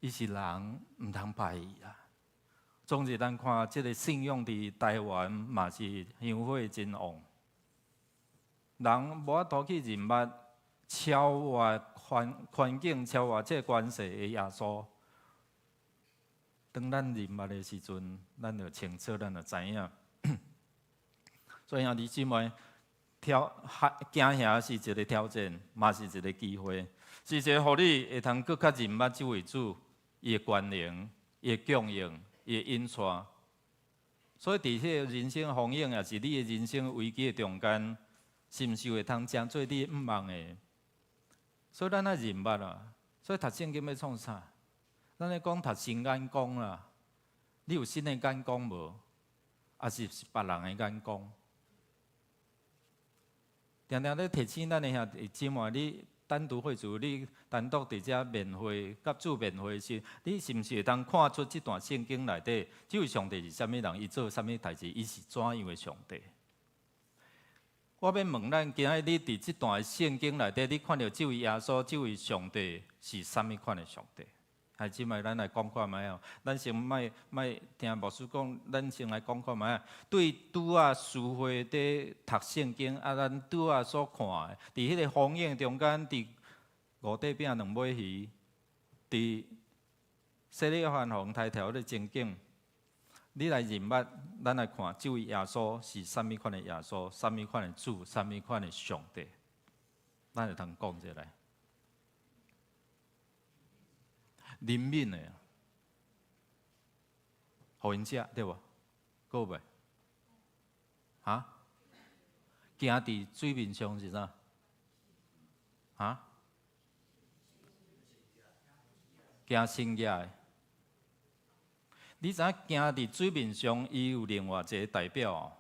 伊是人，毋通排伊啦。總之，咱看這个信仰佇台灣嘛是香火真旺。人無法度去認捌超越環境、超越這個關係的耶穌。當咱認捌的時陣，咱就清楚，咱就知影。所以兄弟姊妹，挑驚嚇是一个挑戰，嘛是一个機會，是一个予你會通閣較認捌這位主，伊的權能、伊的供應、伊的引帶。所以佇彼个人生風湧，抑是你的人生危機的中間，是毋是會通成做你毋望的？所以咱愛認捌啊！所以讀聖經欲創啥？咱咧講讀新眼光啦，你有新的眼光無？抑是別人的眼光？定定咧提醒咱的兄弟姊妹，你單獨會主，你單獨佇遮面會，佮主面會時，你是毋是會當看出這段聖經內底，這位上帝是啥物人？伊做啥物代誌？伊是怎樣的上帝？我欲問咱，今仔日你佇這段聖經內底，你看著這位耶穌，這位上帝是啥物款的上帝？兄姊妹，咱來講看覓哦。咱先莫莫聽牧師講，咱先來講看覓啊。對拄仔書會佇讀聖經，啊，咱拄仔所看的，佇彼个風湧中間，佇五塊餅兩尾魚，佇洗禮約翰予刣掉彼个情景，你來認捌，咱來看這位耶穌是啥物款的耶穌，啥物款的主，啥物款的上帝，咱會通講一下來。憐憫的，予𪜶食對無？閣有袂？哈？行佇水面上是啥？哈？行神蹟的。你知影行佇水面上，伊有另外一个代表。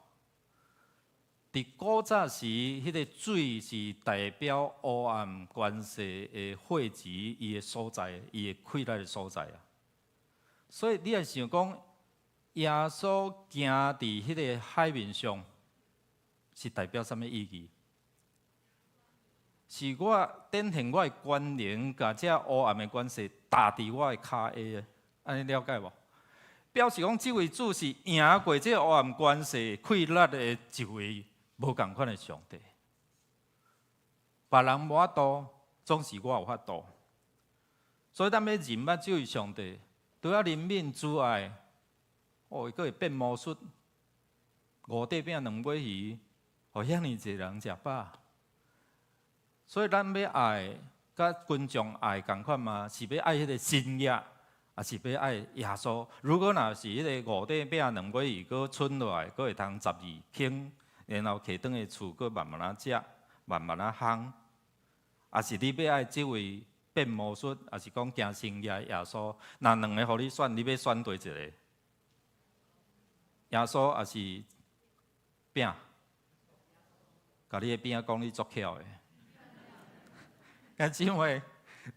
佇古早時，彼个水是代表黑暗權勢的匯集，伊的所在，伊的氣力的所在啊。所以你若想講，耶穌行佇彼个海面上，是代表啥物意義？是我展現我的權能，共這黑暗的權勢踏佇我的跤下，按呢了解無？表示講，這位主是贏過這黑暗權勢氣力的一位。無仝款的上帝，別人無法度，總是我有法度。所以咱欲認捌這位上帝，除了憐憫慈愛，哦，伊閣會變魔術，五塊餅兩尾魚，予遐爾濟人食飽。所以咱欲愛，佮群眾愛仝款嗎？是欲愛彼个神蹟，抑是欲愛耶穌？如果若是彼个五塊餅兩尾魚，閣賰落來，閣會通12輕。然後提轉去厝，閣慢慢仔食，慢慢仔烘。抑是你欲愛這位變魔術，抑是講行神蹟的耶穌？若兩个予你選，你欲選佗一个？耶穌抑是餅？共你的邊仔講你足巧的。兄姊妹，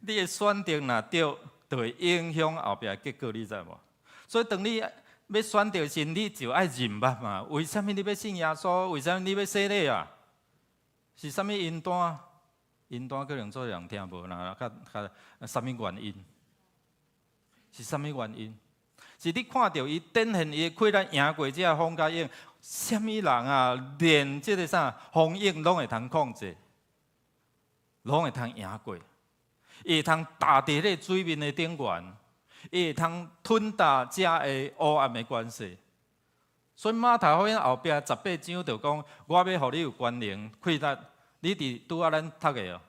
你的選擇若對，就會影響後壁結果，你知無？所以當你欲選擇時，你就愛認捌嘛。為啥物你欲信耶穌？為啥物你欲洗禮啊？是啥物因單？因單可能做人聽無，若較較啥物原因？是啥物原因？是你看著伊展現伊的氣力，贏過這風共湧，啥物人啊？連這个啥風湧攏會通控制，攏會通贏過，伊會通踏佇彼个水面的頂懸。伊會通吞踏這个黑暗的權勢，所以馬太福音後壁18章就講：我欲予你有權能，氣力，你佇拄仔咱讀的哦，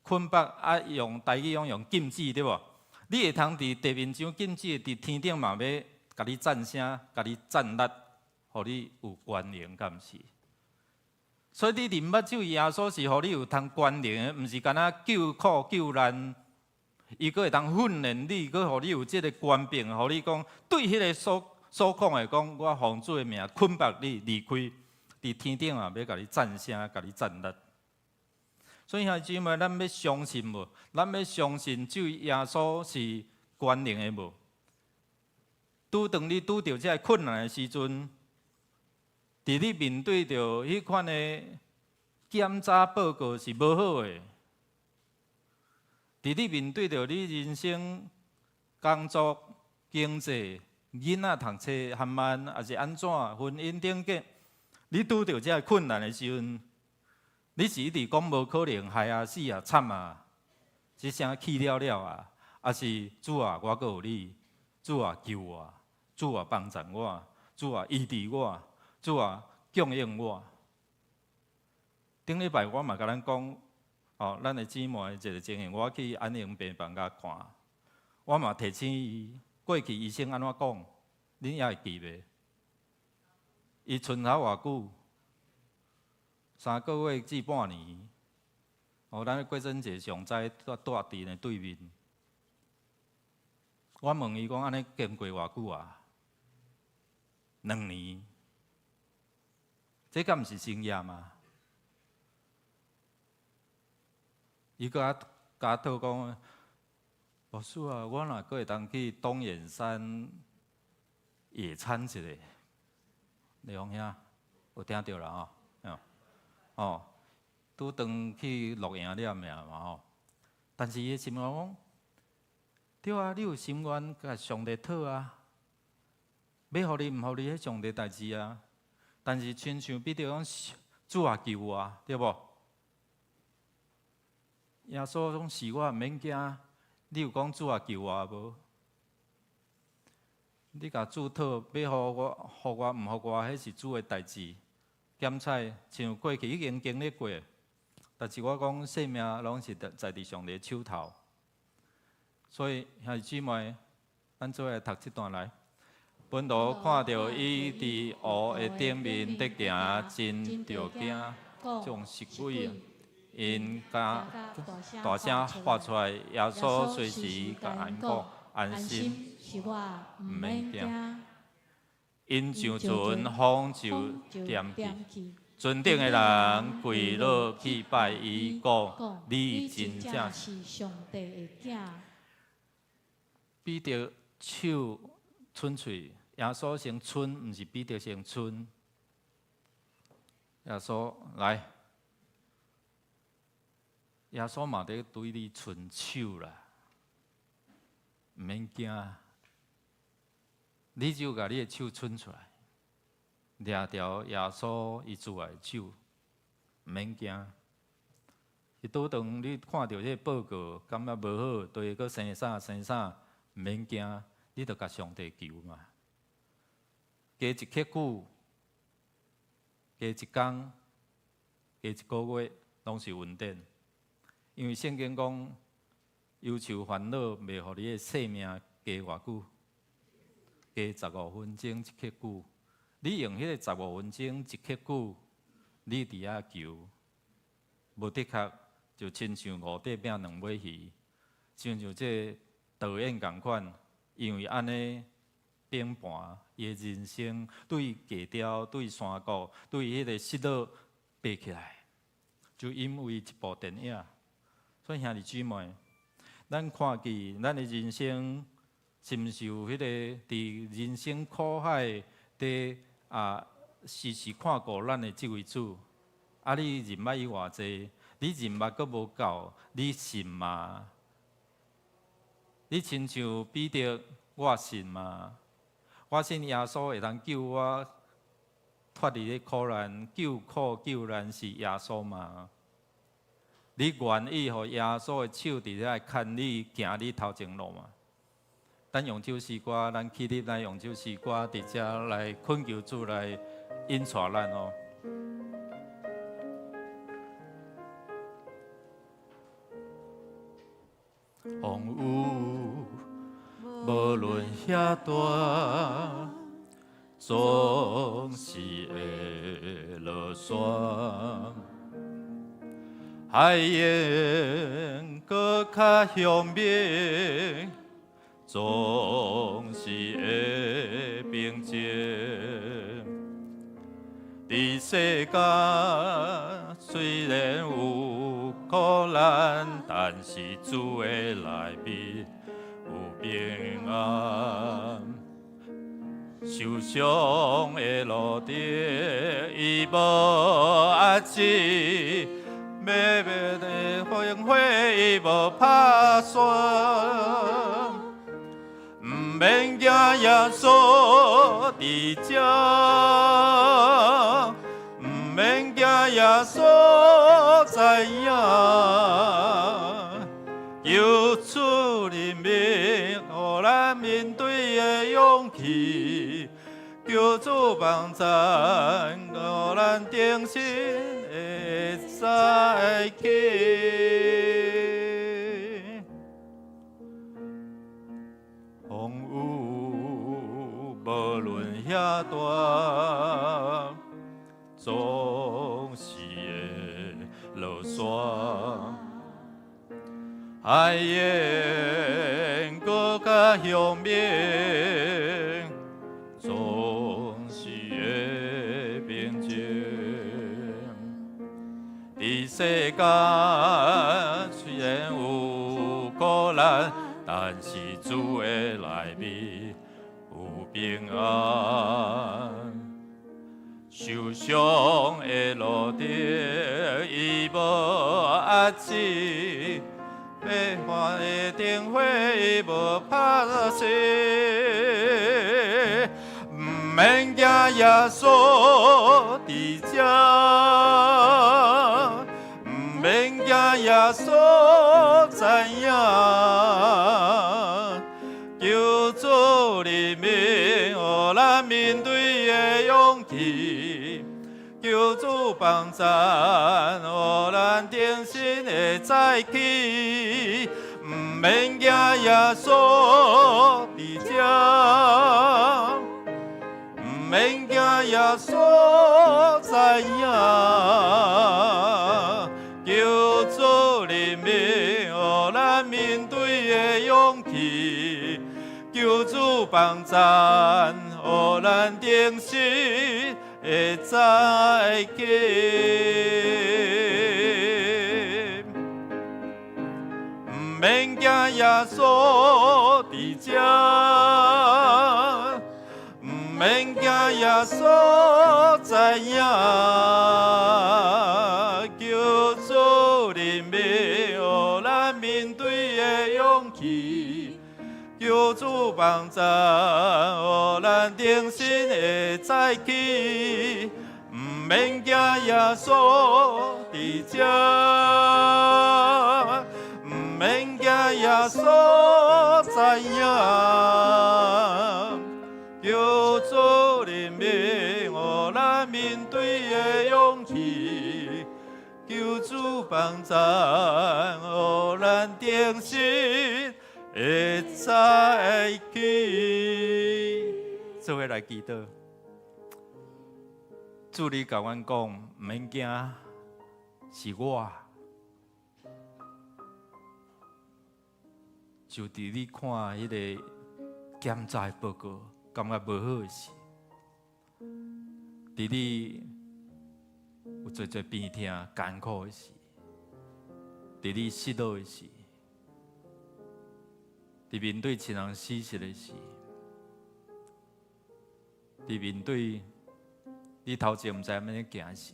捆綁啊，用台語講用禁止對無？你會通佇地面上禁止，佇天頂嘛欲共你讚聲，共你讚力，予你有權能，敢毋是？所以你認捌這位耶穌是予你有通權能的，毋是干焦救苦救難。伊閣會當訓練你，閣予你有這个權柄，予你講對彼个所所講的講，我奉主的名捆綁你離開，佇天頂啊，欲共你讚聲，共你讚力。所以兄弟姊妹，咱欲相信無？咱欲相信這位耶穌是權能的無？拄當你拄著這个困難的時陣，佇你面對著彼款的檢查報告是無好的。佇你面對著你人生、工作、經濟、囡仔讀冊緩慢，抑是按怎婚姻頂結，你拄著這个困難的時陣，你是一直講無可能，害啊死啊慘啊，這聲氣了了啊，抑是主啊，我閣有你，主啊救我，主啊幫助我，主啊醫治我，主啊供應我。頂禮拜我嘛共咱講，哦，咱的姊妹一個情形，我去安寧病房共看，我嘛提醒伊，過去醫生按怎講，恁猶會記袂？伊賰頭偌久？3個月至半年。哦，咱過節節上知蹛蹛佇呢對面。我問伊講，按呢經過偌久啊？2年。這敢毋是經驗嗎？伊閣較加套講，牧師啊，我若閣會當去東眼山野餐一下，李紅兄有聽著啦吼？哦，拄轉去露營了爾嘛吼？但是伊的心願講，對啊，你有心願共上帝討啊，欲予你毋予你，彼上帝代誌啊。但是親像彼得講，主啊救我，對無？耶穌講是我，毋免驚。你有講主啊救我無？你共主討，欲予我、予我、毋予我，彼是主的代誌。檢採像過去已經經歷過，但是我講生命攏是在佇上帝手頭。所以兄弟姊妹，咱做伙來讀這段來。門徒看著伊佇湖的頂面佇行，真著驚，講是鬼啊！𪜶共大聲喊出來，耶穌隨時共𪜶講：安心，是我，毋免驚。𪜶上船，風就恬去。船頂的人跪落去拜伊，講：你真正是上帝的囝。彼得手伸喙，耶穌先伸，毋是彼得先伸。耶穌來，耶穌嘛佇對你伸手啦，毋免驚，你就共你的手伸出來，掠著耶穌伊慈愛的手，毋免驚。伊拄當你看著這個報告，感覺無好，對閣生啥生啥，毋免驚，你著共上帝求嘛。加一刻久，加一工，加一個月，攏是恩典。因為聖經講，憂愁煩惱袂予你的性命加偌久，加15分鐘一刻久。你用彼個十五分鐘一刻久，你佇遐求，無的確就親像五塊餅兩尾魚，親像這個導演仝款，因為按呢反叛，伊的人生對低調、對山谷、對彼個失落爬起來，就因為一部電影。所以兄弟姊妹，咱看見咱的人生，是毋是有彼個佇人生苦海佇啊時時看顧咱的這位主？啊，你認捌伊偌濟？你認捌閣無夠？你信嗎？你親像彼得，我信嗎？我信耶穌會當救我脫離這苦難，救苦救難是耶穌嗎？你願意予耶穌的手佇遐牽你行你頭前路嗎？咱用這首詩歌，咱起立來用這首詩歌，佇遮來懇求主來引帶咱哦。風雨無論遐大，總是會落山。海湧閣較凶猛，總是會平靜。佇世間雖然有苦難，但是主的內面有平安。受傷的路途，伊無遏止。欲滅的火伊無拍散，毋免驚耶穌佇遮，毋免驚耶穌知影，求主憐憫，予咱面對的勇氣，求主幫贊，予咱定心會使。再起。風雨無論遐大，總是會落山。海湧閣較凶猛，總是會平靜。佇世間雖然有苦難，但是主的內面有平安。受傷的路途，伊無遏止；欲看的燈火，伊無拍熄。毋免驚耶穌佇遮，毋免驚耶穌知影，求主憐憫，予咱面對的勇氣，求主幫贊，予咱重新的再起。毋免驚耶穌佇遮，毋免驚耶穌知影，求主憐憫，予咱面對的勇氣，求主幫贊，予咱重新的再起。毋免驚耶穌佇遮，毋免驚耶穌知影，求主憐憫，予咱面對的勇氣，求主幫贊，予咱重新的再起。毋免驚耶穌佇遮，毋免驚耶穌知影，求主憐憫，予咱面對的勇氣，求主幫贊，予咱重新的再起。做伙來祈禱，主你共阮講，毋免驚，是我。就佇你看彼個檢查的報告，感覺無好的時，佇你有濟濟病痛艱苦的時，佇你失落的時，佇面對親人死訊的時，佇面對你頭前毋知按怎行時，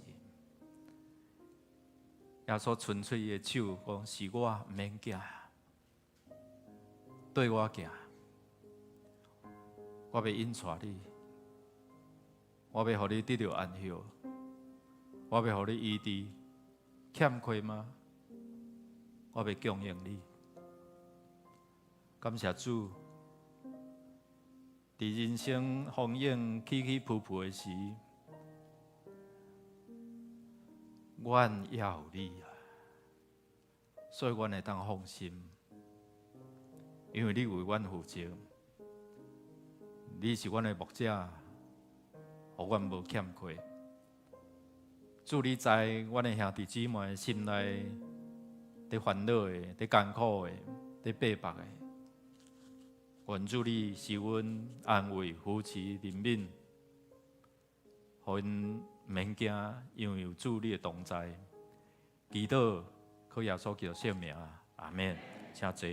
耶穌伸出伊的手，講是我，毋免驚，綴我行，我欲引帶你，我欲予你得著安歇，我欲予你醫治，欠缺嗎？我欲供應你。感謝主，佇人生風湧起起伏伏的時，阮猶有你啊，所以阮會當放心，因為你為阮負責，你是阮的牧者，予阮無欠缺。主，你知阮的兄弟姊妹心內佇煩惱的、佇艱苦的、佇逼迫的，願主你賜阮安慰、扶持、憐憫，予𪜶毋免驚，因為有主你的同在。祈禱，靠耶穌基督聖名，阿們。請坐。